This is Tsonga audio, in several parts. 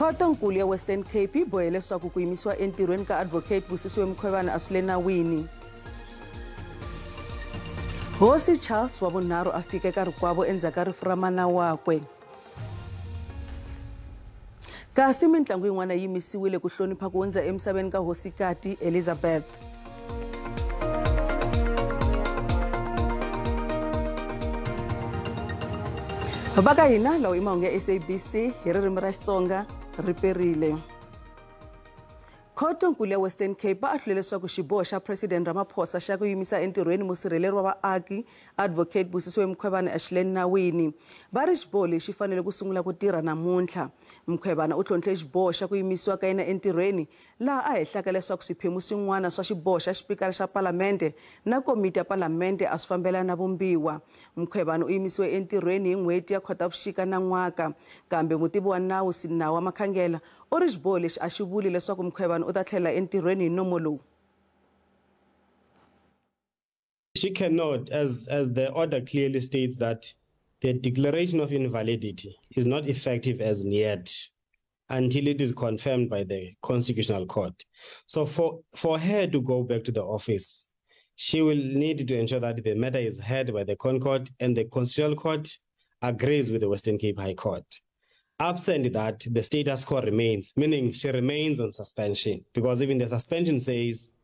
Khotonkulu ya Western Cape yi bohe leswaku ku yimisiwa entirhweni ka Advocate Busisiwe Mkhwebane a swi le nawini. Hosi Charles wa vunharhu a fika eka rikwavo endzhaku ka rifu ra mana wakwe. Kasi mintlangu yin'wana yi yimisiwile ku hlonipha ku hundza emisaveni ka Hosikati Elizabeth. Va ka hina lawa i mahungu ya SABC hi ririmi ra Xitsonga ri perile. Khotonkulu ya Western Cape va ahlule leswaku xiboho xa President Ramaphosa xa ku yimisa entirhweni musirheleri wa vaaki Advocate Busisiwe Mkhwebane a xi le nawini. Va ri xiboho lexi fanele ku sungula ku tirha namuntlha. Mkhwebane u tlhontlhe xiboho xa ku yimisiwa ka yena entirhweni laha a hehlaka leswaku swiphemu swin'wana swa xiboho xa xipikara xa Palamende na komiti ya Palamende a swi fambelani na vumbiwa. Mkhwebane u yimisiwe entirhweni hi n'hweti ya Khotavuxika nan'waka, kambe mutivi wa nawu Sinawa Makhangela u ri xiboho lexi a xi vuli leswaku Mkhwebane u ta tlhela entirhweni hi nomo lowu. She cannot, as the order clearly states that the declaration of invalidity is not effective as yet until it is confirmed by the Constitutional Court. So for her to go back to the office, she will need to ensure that the matter is heard by the Concourt and the Constitutional Court agrees with the Western Cape High Court. Absent that, the status quo remains, meaning she remains on suspension, because even the suspension says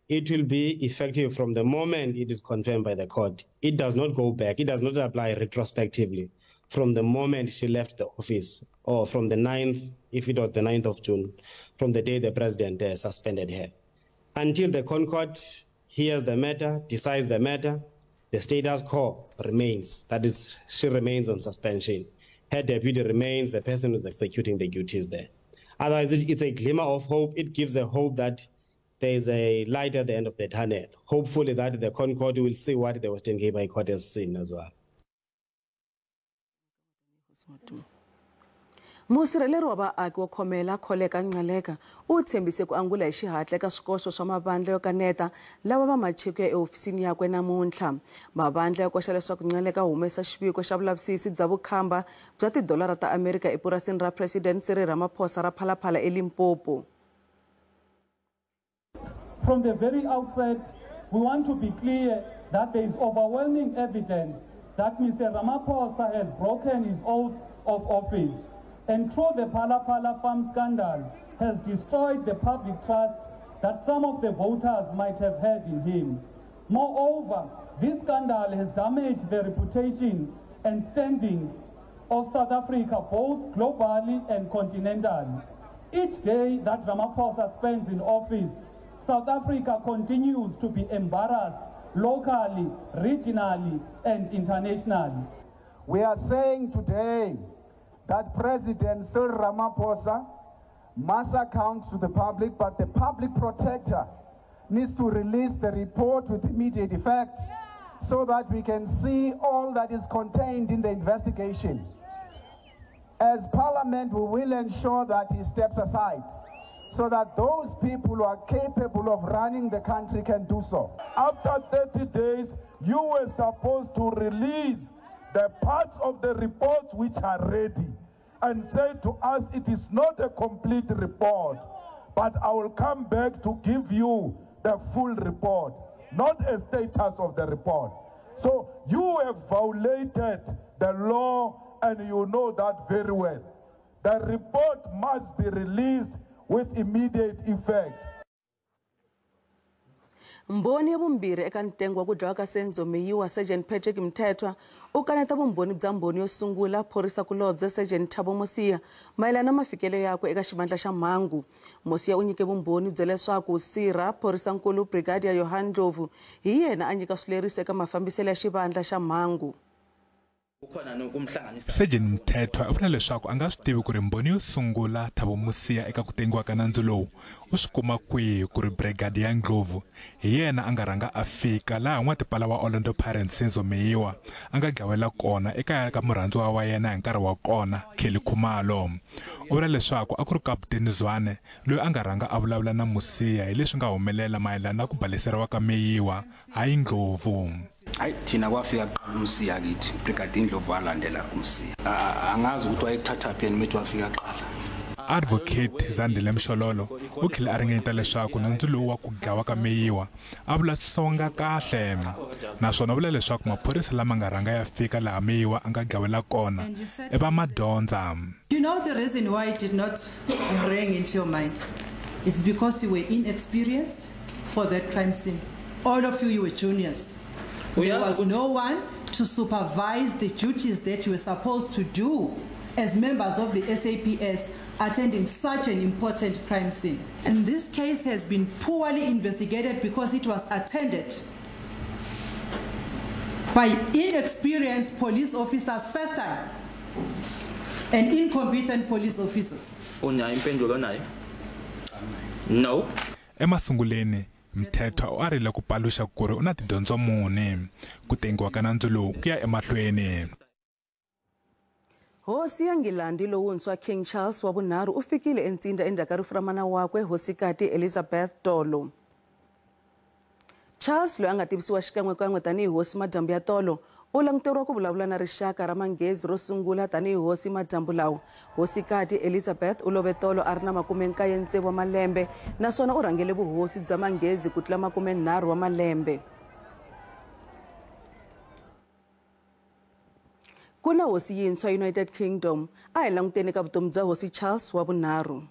it will be effective from the moment it is confirmed by the court. It does not go back. It does not apply retrospectively from the moment she left the office, or from the 9th, if it was the 9th of June, from the day the president suspended her. Until the Concourt hears the matter, decides the matter, the status quo remains. That is, she remains on suspension. Her deputy remains the person who's executing the duties there. Otherwise, it's a glimmer of hope. It gives a hope that there is a light at the end of the tunnel. Hopefully that the Concourt will see what the Western Cape High Court has seen as well. Musirheleri wa vaaki wo khomela Kholeka Nqaleka u tshembise ku angula hi xihatla eka swikoxo swa mavandla yo kaneta lava va macheko ya ehofisini yakwe namuntlha. Mavandla ya koxa leswaku Nqaleka humesa xiviko xa vulavisisi bya vukhamba bya tidolara ta Amerika epurasini ra President Cyril Ramaphosa ra Phalaphala eLimpopo. From the very outset, we want to be clear that there is overwhelming evidence that Mr. Ramaphosa has broken his oath of office and through the Phalaphala farm scandal has destroyed the public trust that some of the voters might have had in him. Moreover, this scandal has damaged the reputation and standing of South Africa both globally and continentally. Each day that Ramaphosa spends in office, South Africa continues to be embarrassed locally, regionally, and internationally. We are saying today that President Cyril Ramaphosa must account to the public, but the public protector needs to release the report with immediate effect so that we can see all that is contained in the investigation. As Parliament, we will ensure that he steps aside so that those people who are capable of running the country can do so. After 30 days, you were supposed to release the parts of the reports which are ready and say to us it is not a complete report, but I will come back to give you the full report, not a status of the report. So you have violated the law and you know that very well. The report must be released with immediate effect. Mbhoni ya vumbirhi eka ntengo wa ku dlawa ka Senzo Meyiwa, Sergeant Patrick Mthethwa, u kaneta vumbhoni bya mbhoni yo sungula phorisa kulobye Sergeant Thabo Mosia mayelana na mafikelo yakwe eka xivandla xa mhangu. Mosia u nyike vumbhoni bya leswaku sirha phorisankulu Brigadier Johan Ndlovu hi yena a nyika swileriso eka mafambiselo ya xivandla xa mhangu. Sergeant Mthethwa u vula leswaku a nga swi tivi ku ri mbhoni yo sungula Thabo Mosia eka ku tengiwa ka nandzu lowu u swi kuma kwihi ku ri Brigadier Ndlovu hi yena a nga rhanga a fika laha n'watipala wa Orlando Pirates Senzo Meyiwa a nga dlawela kona ekaya ka murhandziwa wa yena hi nkarhi wa kona Kelly Khumalo. U vula leswaku a ku ri Kaputeni Zwane loyi a nga rhanga a vulavula na Mosia hi leswi nga humelela mayelana na ku baleseriwa ka Meyiwa hayi Ndlovu. Hayi thina kwafika kuqala uMsiya kithi, Brigadier Ndlovu walandela uMsiya. Angazi ukuthi wayekuthatha phi yena umethi wafika kuqala. Advocate Zandile Mshololo u tlhele a ringanyeta leswaku nandzu lowu wa ku dlawa ka Meyiwa a vula songa kahle, naswona vula leswaku maphorisa lama nga rhanga ya fika laha Meyiwa a nga dlawela kona i va madyondza. You know the reason why it did not ring into your mind? It's because you were inexperienced for that crime scene. All of you, you were juniors. There was no one to supervise the duties that you were supposed to do as members of the SAPS attending such an important crime scene. And this case has been poorly investigated because it was attended by inexperienced police officers first time and incompetent police officers. No. Emasunguleni Mthethwa u arile ku paluxa ku ri u na tidyondzo muni ku tengiwa ka nandzu lowu ku ya emahlweni. Hosi ya Nghilandhi lowuntshwa King Charles wa vunharhu u fikile entsindza endzhaku ka rifu ra mana wakwe Hosikati Elizabeth Tolo. Charles loyi a nga tivisiwa xikan'wekan'we tanihi hosi madyambu ya tolo u languteriwa ku vulavula na rixaka ra Manghezi ro sungula tanihi hosi madyambu lawa. Hosikati Elizabeth u love tolo a ri na 96 wa malembe naswona u rhangele vuhosi bya Manghezi ku tlula 30 wa malembe. Ku na hosi yintshwa United Kingdom, a hi languteni ka vutomi bya hosi Charles wa vunharhu.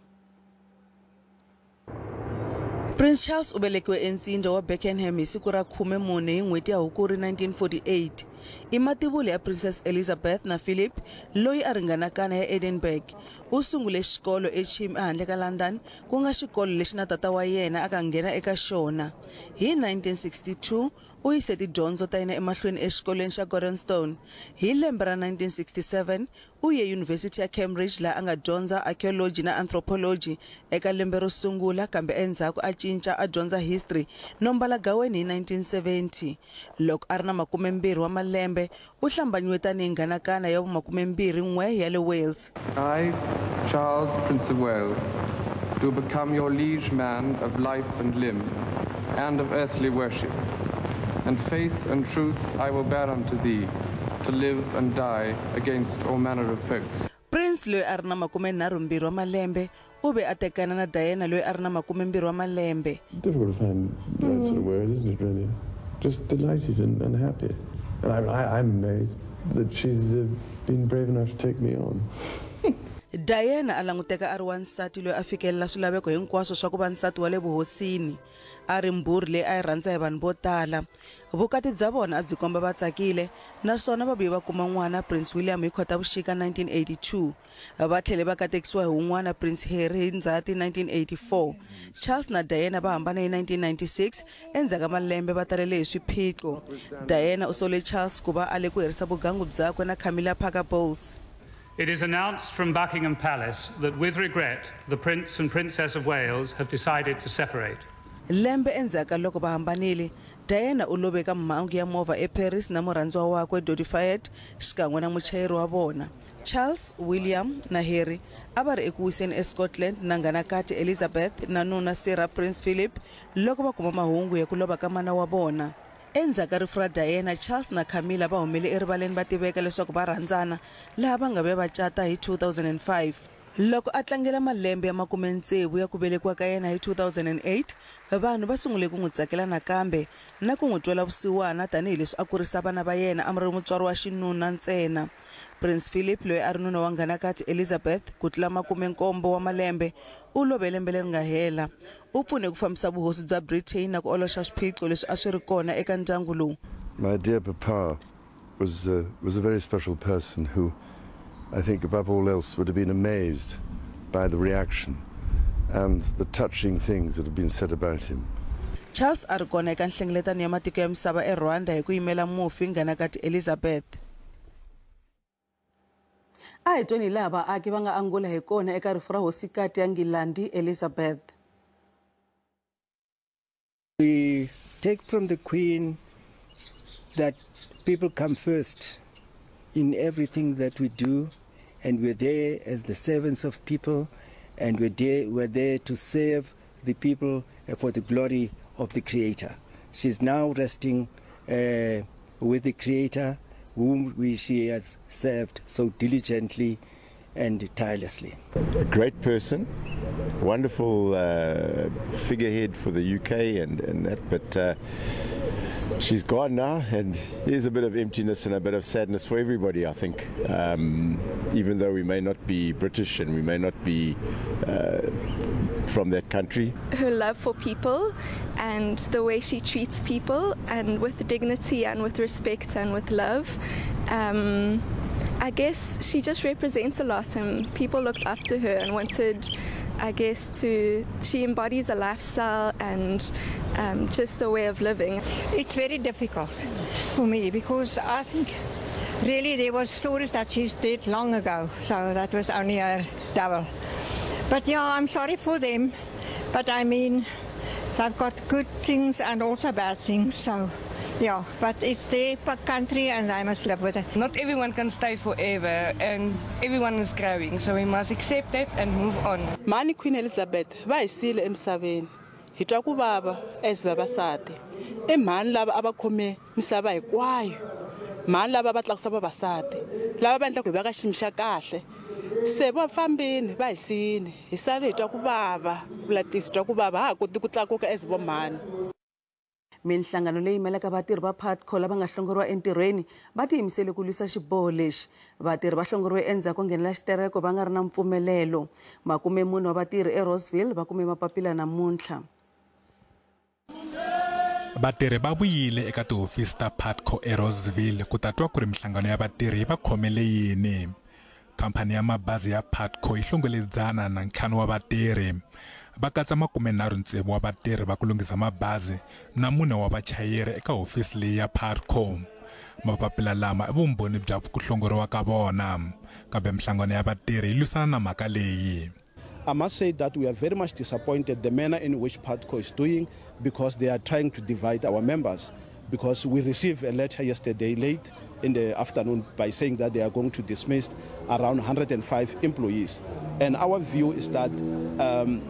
Prince Charles u velekiwe entsindza wa Beckenham hi siku ra 14 hi n'hweti ya Hukuri 1948. I mativula ya Princess Elizabeth na Philip loyi a ringanakana ya Edinburgh. U sungule xikolo eChim ehandle ka London, ku nga xikolo lexi na tata wa yena a ka nghena eka xona. Hi 1962 u yise tidyondzo ta yena emahlweni exikolweni xa Gordonstoun. Hi lembe ra 1967 u ye University ya Cambridge laha a nga dyondza archaeology na anthropology eka lembe ro sungula, kambe endzhaku a cinca a dyondza history no mbala gaweni hi 1970. Loko a ri na 20 wa malembe u hlambanyiwe tanihi nghanakana ya vu-21 ya le Wales. I, Charles, Prince of Wales, do become your liege man of life and limb and of earthly worship. And faith and truth I will bear unto thee, to live and die against all manner of folks. Prince loyi a ri na 32 wa malembe u ve a tekana na Diana loyi a ri na 20 wa malembe. Difficult to find the right sort of word, isn't it, really? Just delighted and happy. And I'm amazed that she's been brave enough to take me on. Diana a languteka a ri wansati loyi a fikelela swilaveko hinkwaswo swa ku va nsati wa le vuhosini. A ri mbhuri leyi a yi rhandza hi vanhu vo tala. Vukati bya vona a byi komba va tsakile naswona va vuye va kuma n'wana Prince William hi Khotavuxika 1982. Va tlhele va katekisiwa hi wun'wana Prince Harry hi Ndzhati 1984. Charles na Diana va hambana hi 1996 endzhaku ka malembe va talele hi swiphiqo. Diana u sole Charles ku va a le ku herisa vugangu byakwe na Camilla Parker Bowles. It is announced from Buckingham Palace that with regret, the Prince and Princess of Wales have decided to separate. Lembe endzhaku ka loko va hambanile, Diana u love ka mhangu ya movha eParis na murhandziwa wakwe Dodi Fayed xikan'we na muchayeri wa vona. Charles, William na Harry a va ri eku wiseni eScotland na nghanakati Elizabeth na nuna Sir Prince Philip loko va kuma mahungu ya ku lova ka mana wa vona. Endzhaku ka rifu ra Diana, Charles na Camilla va humele erivaleni va tiveka leswaku va rhandzana laha va nga ve va cata hi 2005. Loko a tlangela malembe ya 60 ya ku velekiwa ka yena hi 2008, vanhu va sungule ku n'wi tsakela nakambe na ku n'wi twela vusiwana tanihileswi a kurisa vana va yena a ri mutswari wa xinuna ntsena. Prince Philip loyi a ri nuna wa nghanakati Elizabeth ku tlula 17 wa malembe u love lembe leri nga hela. U pfune ku fambisa vuhosi bya Britain na ku oloxa swiphiqo leswi a swi ri kona eka ndyangu lowu. My dear papa was a very special person who I think above all else would have been amazed by the reaction and the touching things that have been said about him. Charles a ri kona eka nhlengeletano ya matiko ya misava eRwanda hi ku yimela mufi nghanakati Elizabeth. A hi tweni laha vaaki va nga angula hi kona eka rifu ra hosikati ya Nghilandhi Elizabeth. We take from the Queen that people come first in everything that we do, and we're there as the servants of people, and we're there to serve the people for the glory of the Creator. She's now resting with the Creator, whom she has served so diligently and tirelessly. A great person, wonderful figurehead for the UK and that, but she's gone now, and there's a bit of emptiness and a bit of sadness for everybody, I think. Even though we may not be British and we may not be from that country. Her love for people and the way she treats people, and with dignity and with respect and with love. I guess she just represents a lot, and people looked up to her and wanted, I guess, she embodies a lifestyle and just a way of living. It's very difficult for me because I think really there were stories that she's dead long ago, so that was only a double. But yeah, I'm sorry for them, but I mean, they've got good things and also bad things, so yeah, but it's their country and they must live with it. Not everyone can stay forever, and everyone is growing, so we must accept it and move on. Mani Queen Elizabeth va hi siyile emisaveni, hi twa ku vava as vavasati. I mhani lava a va khome misava hinkwayo, mhani lava va tlakusa vavasati, lava va endla ku hi va ka xiyimo xa kahle. Se va fambini va hi siyile, hi sale hi twa ku vava, vulatisi twa ku vava, ha ha koti ku tlakuka as vo mhani. Minhlangano leyi yimelaka vatirhi va Putco lava nga hlongoriwa entirhweni va tiyimisele ku lwisa xiboho lexi. Vatirhi va hlongoriwe endzhaku ko nghenela xitereko va nga ri na mpfumelelo. 40 wa vatirhi eRoseville va kume mapapila namuntlha. Vatirhi va vuyile eka tihofisi ta Putco eRoseville ku ta twa ku ri minhlangano ya vatirhi yi va khomele yini. Khamphani ya mabazi ya Putco yi hlongole 105 wa vatirhi. Va katsa 36 wa vatirhi va ku lunghisa mabazi na 4 wa vachayeri eka hofisi leyi ya Putco. Mapapila lama i vumbhoni bya ku hlongoriwa ka vona, kambe minhlangano ya vatirhi yi lwisana na mhaka leyi. I must say that we are very much disappointed the manner in which Putco is doing, because they are trying to divide our members. Because we received a letter yesterday late in the afternoon by saying that they are going to dismiss around 105 employees. And our view is that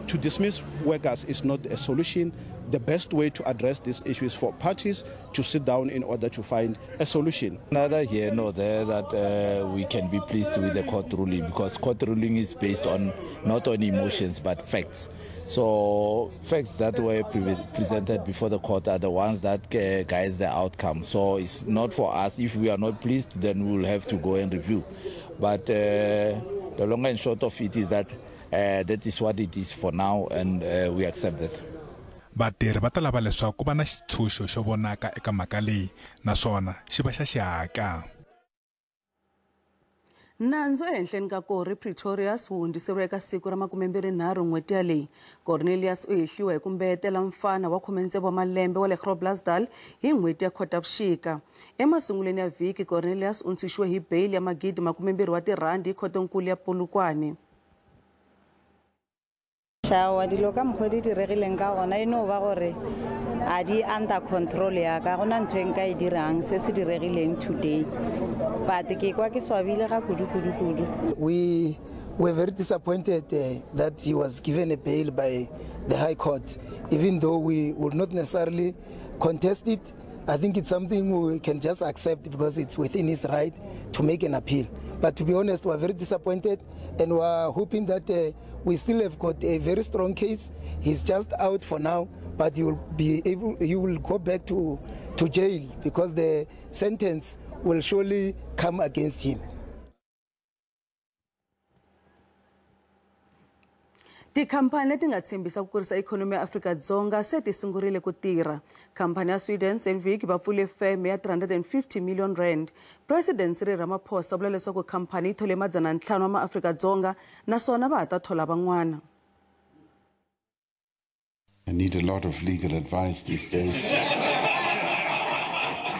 to dismiss workers is not a solution. The best way to address this issue is for parties to sit down in order to find a solution. Neither here nor there that we can be pleased with the court ruling, because court ruling is based on not on emotions but facts. So facts that were presented before the court are the ones that guides the outcome. So it's not for us. If we are not pleased, then we will have to go and review. But the long and short of it is that that is what it is for now, and we accept that. Vatirhi va ta lava leswaku ku va na xitshunxo xo vonaka eka mhaka leyi, naswona xi va xa xihatla. Nandzu ehenhleni ka Corrie Pretorius wu hundziseriwe eka siku ra 23 n'hweti yaleyi. Cornelius u hehliwa hi ku mbeyetela mfana wa 16 wa malembe wa le Groblersdal hi n'hweti ya Khotavuxika. Emasungulweni ya vhiki, Cornelius u ntshunxiwe hi beyili ya magidi 20 wa tirhandi hi khotonkulu ya Polokwane. Shawa dilo ka mokgwa di diregileng ka gona e no ba gore a di under control ya ka gona ntho e nka e dirang se se diregileng today, but ke kwa ke swabile ga kudu kudu kudu. We were very disappointed that he was given a bail by the High Court, even though we would not necessarily contest it. I think it's something we can just accept because it's within his right to make an appeal. But to be honest, we're very disappointed, and we're hoping that we still have got a very strong case. He's just out for now, but he will be able, he will go back to jail because the sentence will surely come against him. Tikhampani leti nga tshembisa ku kurisa ikhonomi ya Afrika-Dzonga se ti sungurile ku tirha. Khampani ya Sweden Sandvik va pfule feme ya 350 million rand. President Cyril Ramaphosa u vula leswaku khampani yi thole 500 wa maAfrika-Dzonga naswona va ha ta thola van'wana. I need a lot of legal advice these days.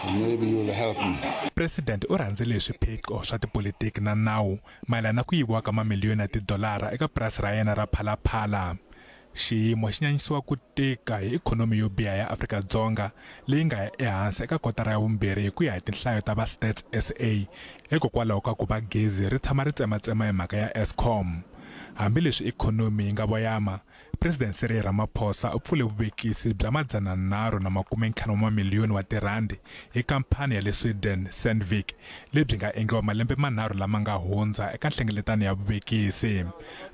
Maybe you'll help me. President u rhandzile swiphiqo swa tipolitiki na nawu mayelana na ku yiviwa ka mamiliyoni ya tidolara eka purasi ra yena ra Phalaphala. Xiyimo xi nyanyisiwa ku tika hi ikhonomi yo biha ya Afrika-Dzonga leyi nga ya ehansi eka kotara ya vumbirhi hi ku ya hi tinhlayo ta va Stats SA hikokwalaho ka ku va gezi ri tshama ri tsematsema hi mhaka ya Eskom. Hambileswi ikhonomi yi nga voyama, President Cyril Ramaphosa u pfule vuvekisi bya 350 wa mamiliyoni wa tirhandi hi khamphani ya le Sweden Sandvik lebyi nga endliwa malembe manharhu lama nga hundza eka nhlengeletano ya vuvekisi.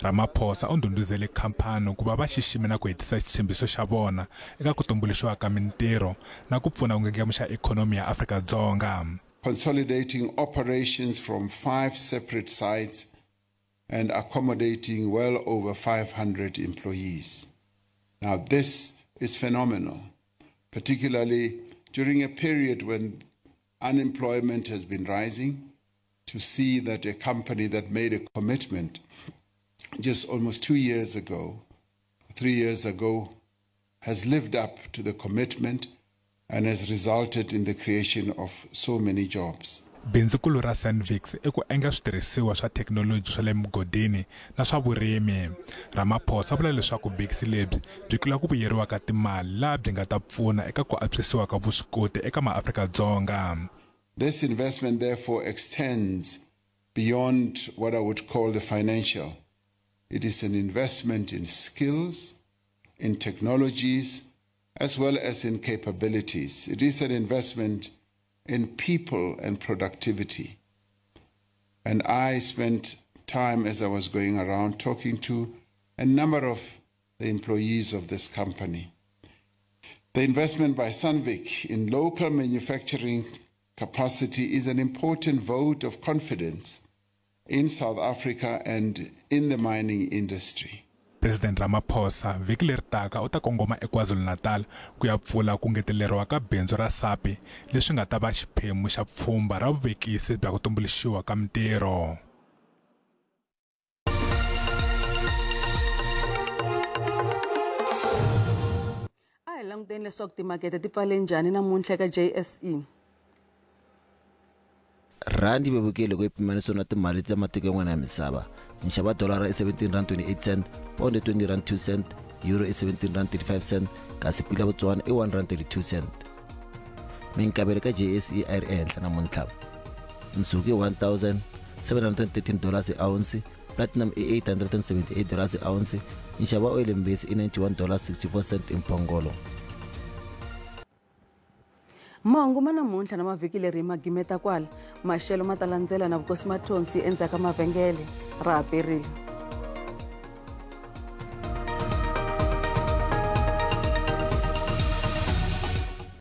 Ramaphosa u ndhundhuzele khamphani ku va va xixime na ku hetisa xitshembiso xa vona eka ku tumbuluxiwa ka mintirho na ku pfuna ku ndlandlamuxa ikhonomi ya Afrika-Dzonga. Consolidating operations from 5 separate sites and accommodating well over 500 employees. Now, this is phenomenal, particularly during a period when unemployment has been rising, to see that a company that made a commitment just almost 2 years ago, 3 years ago, has lived up to the commitment and has resulted in the creation of so many jobs. Bindzukulu ra Sandvik i ku endla switirhisiwa swa thekinoloji swa le mugodini na swa vurimi. Ramaphosa vula leswaku vuvekisi lebyi byi tlula ku vuyeriwa ka timali laha byi nga ta pfuna eka ku antswisiwa ka vuswikoti eka maAfrika-Dzonga. This investment therefore extends beyond what I would call the financial. It is an investment in skills, in technologies, as well as in capabilities. It is an investment in people and productivity. And I spent time as I was going around talking to a number of the employees of this company. The investment by Sandvik in local manufacturing capacity is an important vote of confidence in South Africa and in the mining industry. President Ramaphosa vhiki leri taka u ta kongoma eKwaZulu-Natal ku ya pfula ku ngeteleriwa ka bindzu ra SAPI leswi nga ta va xiphemu xa pfhumba ra vuvekisi bya ku tumbuluxiwa ka mintirho. A hi languteni leswaku timakete ti pfale njhani namuntlha eka JSE. Randi vevukile ku yi pimanisiwa na timali ta matiko yan'wana ya misava. Nxavo wa dolara i R17.28, pound i R20.02, euro i R17.35, kasi pula Botswana i R1.32. Minkavelo ka JSE a yi ri ehenhla namuntlha. Nsuku i $1,713 hi ounce, platinum i $878 hi ounce, nxavo wa oyili mbisi i $91.64 hi mphongolo. Mahungu ma namuntlha na mavhiki leri ma gimeta kwala. Maxelo ma ta landzela na Vukosi Mathonsi endzhaku ka mavhengele. Ra ha perile.